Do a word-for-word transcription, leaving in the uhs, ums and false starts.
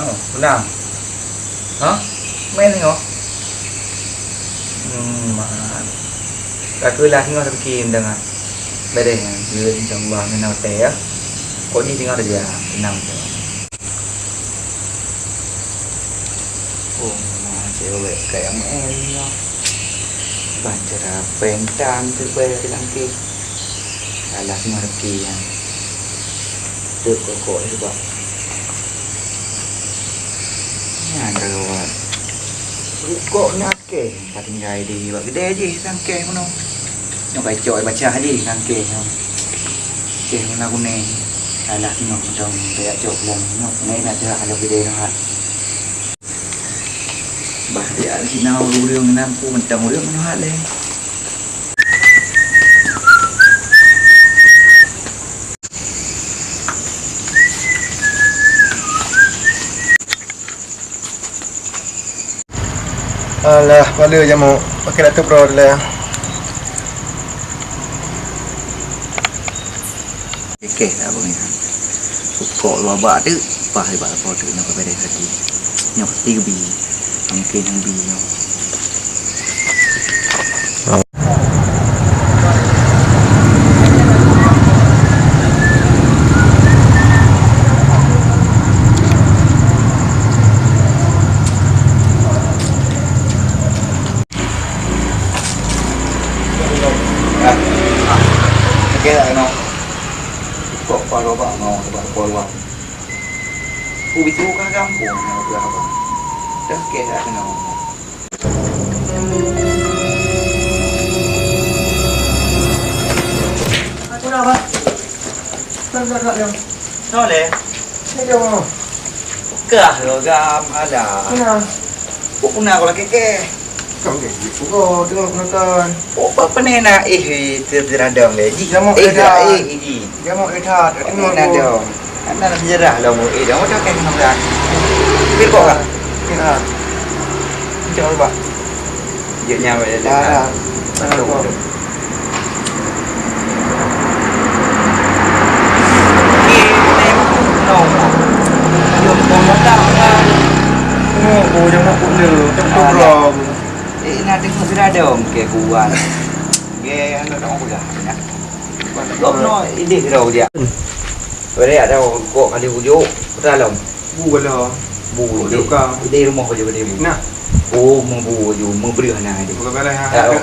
Oh, beuna. Hah? Main singoh? Hmm, mak. Ka keulah singoh tapi kim dah. Beres nyan. Ya, insya Allah, main hotel ya. Kok ni singoh saja. Tenang je. Oh, ma cewek kayak main singoh. Ban cara pentang tu, bayar langkah. Alah, ngerti nyan. Deuek rukok ni sebab nyan ka gawat. Rukok ni akeh, ka tinggai di bak keudè jih, sangkeh meunoe. Nyoe ka icok bacah jih, sangkeh nyoe. Sangkeh warna kuning. Alah, nyoe mantong tajak cok pulang. Nyoe, nyoe na teuh ada keudè nyoe. Bah, ya, sinoe ureueng nan ku mantong ureueng meuhat lé. Alah, pala jamok. Pakai datuk bro dia. Keh tak apa ni. Sukok luar bak tu, pah di bak lapor tu, nak beres hati. Nyok hati kebi. Mungkin kebi nyok. Oke, tak kena. Kok palo bak mau sebab keluar. Ku itu ka gampang nak berapa. Dah ke tak kena. Aku dah, Pak. Dah, dah, dah, dah. Dah leh. Ni dia, Bang. Kah lo gam ada. Mana? Kok pernah kau lagi ke? Kau ke? Kau tengok penonton. Oh, apa ni nak? Eh, tertiradam leh. Ji. Jamok eh, dah. Eh, ji. Jamok eh, dah. Tengok. Ada. Hana na sejarah lom, eh, dah macam kan hana. Pil kok kah? Pil ah. Macam apa? Jek nyamai dah. Dah, dah. Betul. Okey, kita yang no. Jom kau datang kan. Tengok, oh, jangan kau ni. Macam tu, bro. Eh, nak tengok sudah ada, okey, kuat. Okey, anda tak mau pegang, ya. Gobnyan idéh sidroe dia. Bari ada kok kali ujuk, beutalam. Bu bala. Bu idéh. Idéh rumoh baju gede bu. Nah. Oh, meubu baju, meubreuh na idéh. Bukan beres, ha. Tak,